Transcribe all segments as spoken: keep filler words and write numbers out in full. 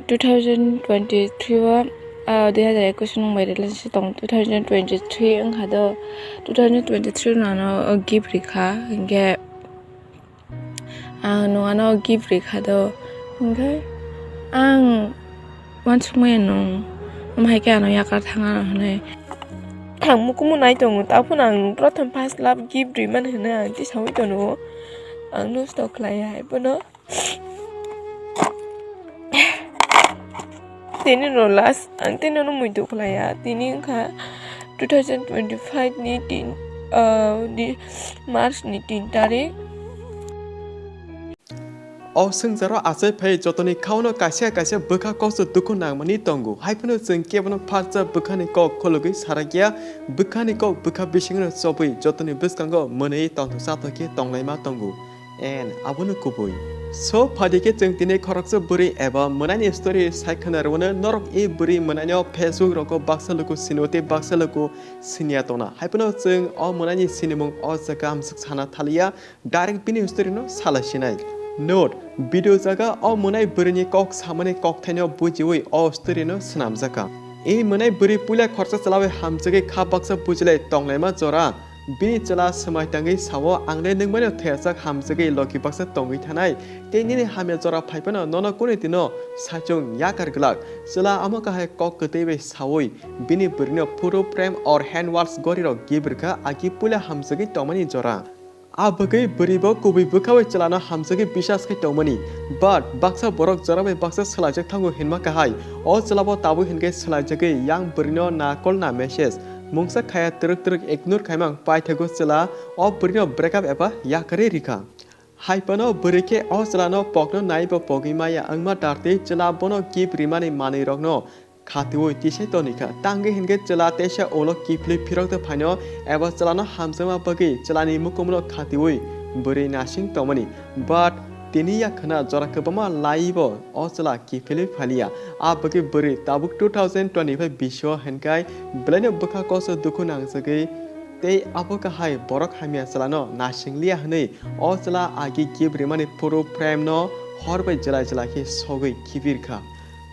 Two thousand twenty-three o, ah, dui hazar ekwis nwng bai relationship tong, two thousand twenty-three wngkha do, two thousand twenty-three no ano gift rikha, hinkhe ang nwng ano gift rikha do, hinkhe ang uansukmaya nwng, omo hai khe ano yakar thang ano hinwi. Ang mukumu nai tongo, taphano ang nwng prothom first love gift rimani hwnwi ang tisaui tongo, ang nosto khlaiya hai phano. Tini no last, ang tini no muitu khlaiya. Tini wngkha two thousand twenty-five ni tin, ah, ni March ni tin tarik. O swngjaro achai phai jotoni khaono kaisa kaisa bwkha kosto dukhu nangmani tongo. Hai phano chwng kebono phatsa bwkhani kok khologwi sarakya, bwkhani kok bwkha bisingno chobwi jotoni bwskango mwnwi tongthok chathok khe tonglaima tongo. And abono kubui. So, phaidi khe chwng tini khoroksa bwrwi eba mwnaini story sai khwna rwno norok e bwrwi mwnaino Facebook rogo baksa luku sino tei baksa luku siniya tongna. Hai phano chwng o mwnaini sinimung o jaga amswk sana thaliya, direct bini story no sala sinai. Note, video jaga o mwnai bwrwini kok samani kokthaino bujiwi o story no swnamjakha. E mwnai bwrwi puila khoroksa chwlawi hamjagwi kha baksa bujilai tonglaima jora. Bini chwla swmai tangwi sao, "Ang le nwng bai no thayajak hamjagwi logi baksa tongwi thanai, tei nini hamya jora phai phano nono kunu dino saichung yakar glak." Chwla omo kahai kok kwtwi bai saui bini bwrwino photo frame or handworks gorirok gift rwkha, agi puila hamjagwi tongmani jora. A bagwi bwrwi bo kubui bwkhaui chwlano hamjagwi bisas khe tongmani. But baksa borok jora bai baksa swlaijak thango hinma kahai. O chwla bo tabuk hinkhe swlaijagwi yang bwrwino na call na message. Mungsa khaya twrwk twrwk ignore khaimang paithago chwla o bwrwino breakup eba yakarwi rikha. Hai phano bwrwi khe o chwlano pokno naibo pogwi maya wngma dar tei chwla bono gift rimani manwirokno khatiui tisai tonikha. Tangwi hinkhe chwla teisa ulo kiphilwi phirokto phaino eba chwlano hamjakma bagwi chwlani mukumno khatiui bwrwi nasing tongmani. But tini yakhwna jora kwbangma laibo o chwla kiphilwi phaliya. A bagwi bwrwi tabuk two thousand twenty-five bisio hinkhai belaino bwkha kosto dukhu nangjagwi tei abo kahai borok hamya chwlano nasingliya hwnwi o chwla agi gift rimani photo frame no hor bai jwlai jwlai khe sogwi khibirkha.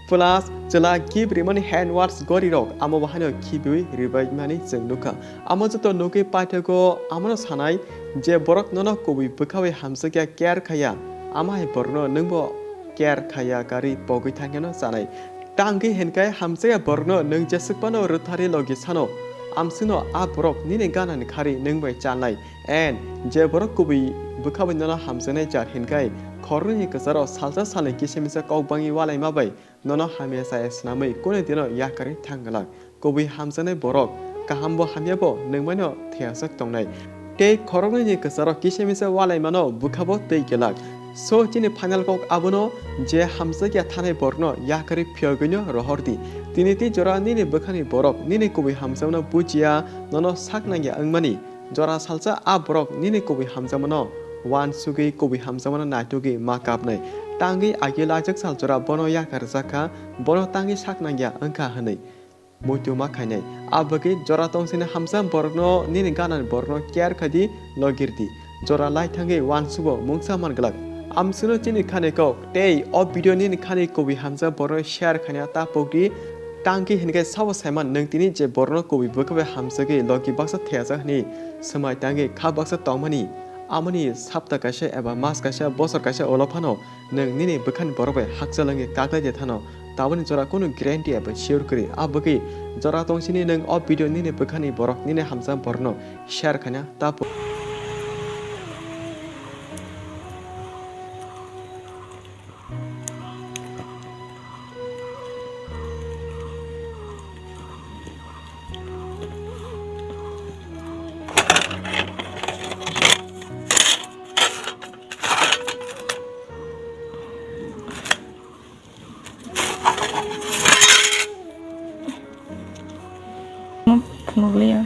Plus, chwla gift rimani handworks gorirok amo bahaino khibiui ribaimani chwng nukha. Amo joto nugwi paithago amono sanai je borok nono kubui bwkhaui hamjakya care khaiya, amo hai borokno nwngbo care khaiya karwi pogwi thangkheno chanai. Tangwi hinkhai hamjakya borokno nwng jeswk phano rwthari logi sano, amswkno a borok nini ganani khari nwng bai chalnai. And je borok kubui bwkhaui nono hamjaknai jar hinkhai khoroknwini kwcharo salsa salni kisa misa kok bangwi ualaima bai nono hamya chaya swnamwi kunu dino yakarwi thang glak. Kubui hamjaknai borok, kaham bo hamya bo nwng baino thayajak tongnai. Tei khoroknwini kwcharo kisa misa ualaimano bwkha bo twi glak. So, chini final kok abono je hamjakya thanai borokno yakarwi phiyogwino rohor di. Tini tei jora nini bwkhani borok nini kubui hamjakmano bujiya, nono sak nangya wngmani. Jora salsa a borok nini kubui hamjakmano uansugwi kubui hamjakmano naitugwi ma kapnai. Tangwi agi laijak sal jora bono yakar jakha, bono tangwi sak nangya wngkha hwnwi muitu ma khainai. A bagwi jora tongsini hamsa borokno nini ganani borokno care khai di, logir di. Jora lai thangwi uansugo mungsa man glak. Amswkno chini khani kok tei o video nini khani kubui hamsa borokno share khaina ta pok di. Tangki hinkhe sabo saiman nwng tini je borokno kubui bwkha bai hamjagwi logi baksa thayajak hwnwi swmai tangwi kha baksa tongmani. Amoni sapta kaisa eba mas kaisa bosor kaisa ulo phano nwng nini bwkhani borok bai hakchal wngwi kaklai de thano. Taboni jora kunu guarantee eba sure kwrwi. A bagwi jora tongsini nwng o video nini bwkhani borok nini hamjak borokno share khaina ta pok. Phunukliya.